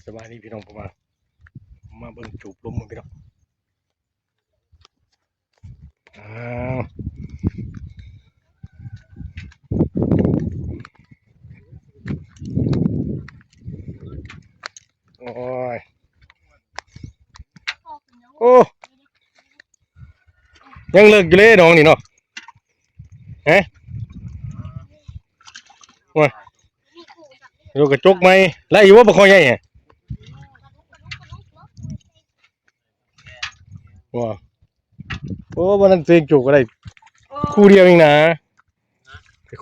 ສະບາຍດີພີ່ນ້ອງ ເພາະວ່າມາເບິ່ງຈູບລົມພີ່ນ້ອງ. ອ້າວ ໂອ້ຍ ໂອ້ ຍັງເລິກຢູ່ເດ້ໜອງນີ້ເນາະ. ຮະ ໂອ້ຍ ໂຍກກະຈົກໃໝ່ ໄດ້ຢູ່ບໍ່ປາຄໍໃຫຍ່ຮະ? ບໍ່ ໂອ້ ບໍ່ນັ້ນເຊງໂຈກກະໄດ້ຄູ່ດຽວເອງນະ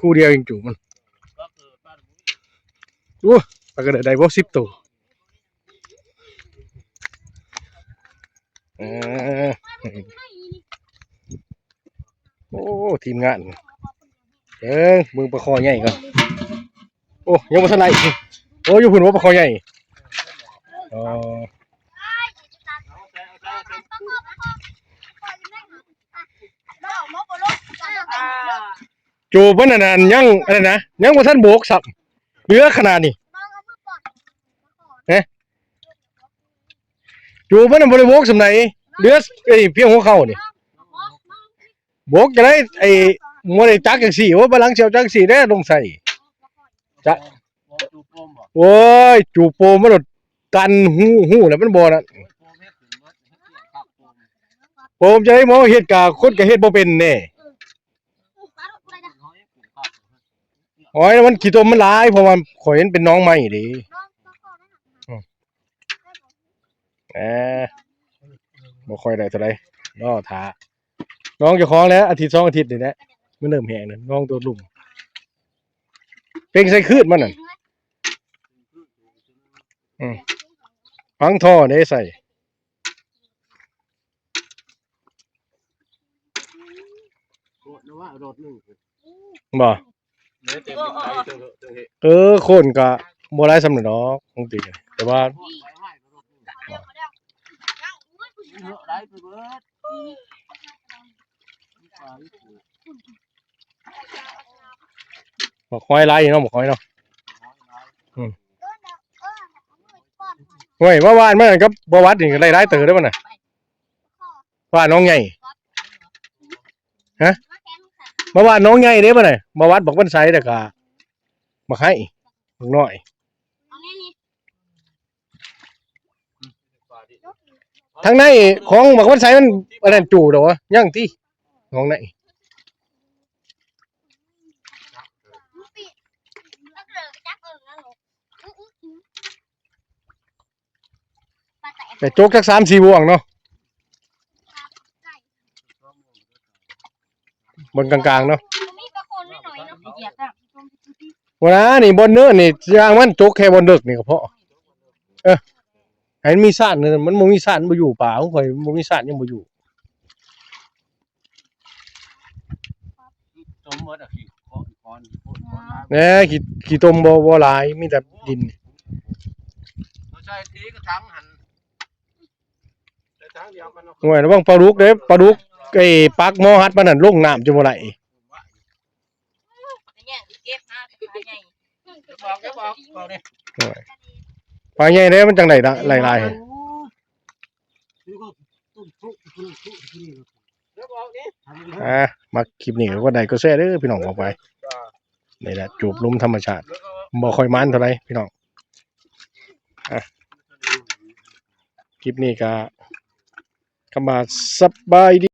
ຄູ່ດຽວເອງໂຈກມັນ. ໂອ້ ປາກະເດີດໄດ້ບໍ່ສິບໂຕ. ເອີ ໂອ້ ທີມງານ ເບິ່ງ ເບິ່ງປາຄໍໃຫຍ່ກ່ອນ. ໂອ້ ຍັງບໍ່ທັນໄດ້. ໂອ້ ຢູ່ພຸ້ນບໍ່ປາຄໍໃຫຍ່. ອໍ ໂຈບມັນອັນນັ້ນຍັງ ອັນນັ້ນນະ ຍັງບໍ່ທັນໂບກຊ້ຳ ເຫຼືອຂະໜາດນີ້. ຮະ ໂຈບມັນນະບໍ່ໄດ້ໂບກສ່ຳໃດ ເຫຼືອ ເອີຍ ພຽງຫົວເຂົ່ານີ້. ໂບກຈັ່ງໃດ ໄອ້ ບໍ່ໄດ້ຈັກຈັ່ງຊີ້ ໂອ້ ບາດຫຼັງຊິເອົາຈັກຊີ້ແດ່ລົງໃສ່. ຈະ ໂອ້ຍ ຈູໂປມມັນໂດດຕັນຮູ ຮູແລ້ວມັນບໍ່ນັ້ນ. ໂປມຈັ່ງໃດ ໝໍເຮັດກະ ຄົນກະເຮັດບໍ່ເປັນແດ່. ໂອ້ຍ ມັນຂີ້ຕົມມັນຫຼາຍ ເພາະວ່າຂ້ອຍເຫັນເປັນໜອງໃໝ່ເດ້. ອືມ ເອີ ບໍ່ຄ່ອຍໄດ້ເທົ່າໃດ ລໍຖ້າໜອງເຈົ້າຂອງແຫຼະ ອາທິດສອງອາທິດນີ້ແຫຼະ ມັນເລີ່ມແຫ້ງແລ້ວ ໜອງໂຕລຸ່ມ ເປັນໃສ່ຄືນມັນນັ້ນ. ອືມ ຝັງທໍ່ເດ້ໃສ່ ບໍ່ ເອີ ໂຄນກະບໍ່ຫຼາຍສ່ຳນັ້ນດອກ ຂອງຕີ ແຕ່ວ່າ ບັກຫອຍຫຼາຍຢູ່ເນາະ ບັກຫອຍເນາະ. ອືມ ໂອ້ຍ ມາຫວ່ານມັນກັບບ່າວວັດນີ້ໄດ້ຫຼາຍເຕີບເດ້ບັດນະ ຫວ່ານໜອງໃຫຍ່. ຮະ ມາຫວ່ານໜອງໃຫຍ່ເດ້ບັດນະ ບ່າວວັດ ບັກວັນໄຊ ແລ້ວກະບັກໄຮ ບັກນ້ອຍ. ທາງໃນຂອງບັກວັນໄຊມັນອັນນັ້ນຈູດອກຫວາ ຍັງຕິ ຂອງໃນ ແຕ່ຈົກຈັກສາມສີ່ບ່ວງເນາະ ເບິ່ງກາງໆເນາະ. ບໍ່ນະ ນີ້ບ່ອນເນີນນີ້ ຢ່າງມັນຈົກແຄ່ບ່ອນເດິກນີ້ກະພໍ. ເອີ ໃຫ້ມັນມີຊານ ມັນບໍ່ມີຊານມັນບໍ່ຢູ່ ປາຂອງຂ້ອຍມັນບໍ່ມີຊານຍັງບໍ່ຢູ່. ຕົມໝົດອະ ຂີ້ ແນ່ ຂີ້ ຂີ້ຕົມບໍ່ ບໍ່ຫຼາຍ ມີແຕ່ດິນ. ໃສ່ທີກະຖັງຫັ້ນ ໃສ່ຖັງດຽວກັນເນາະ. ໂອ້ຍ ລະວັງປາດຸກເດ້ ປາດຸກ ໄອ້ ປາກໝໍຫັດມັນນັ້ນ ລົງນ້ຳຈົນບໍ່ໄດ້. ໂອ້ຍ ປາໃຫຍ່ເດ້ ມັນຈັ່ງໄດ້ຫຼາຍໆ. ອ່າ ມັກຄລິບນີ້ກະກົດໄລກ໌ກົດແຊເດີພີ່ນ້ອງ ອອກໄປ ນີ້ແຫຼະ ຈູບລົມທຳມະຊາດ ບໍ່ຄ່ອຍໝານເທົ່າໃດພີ່ນ້ອງ. ອ່າ ຄລິບນີ້ກະ ຄຳວ່າສະບາຍດີ.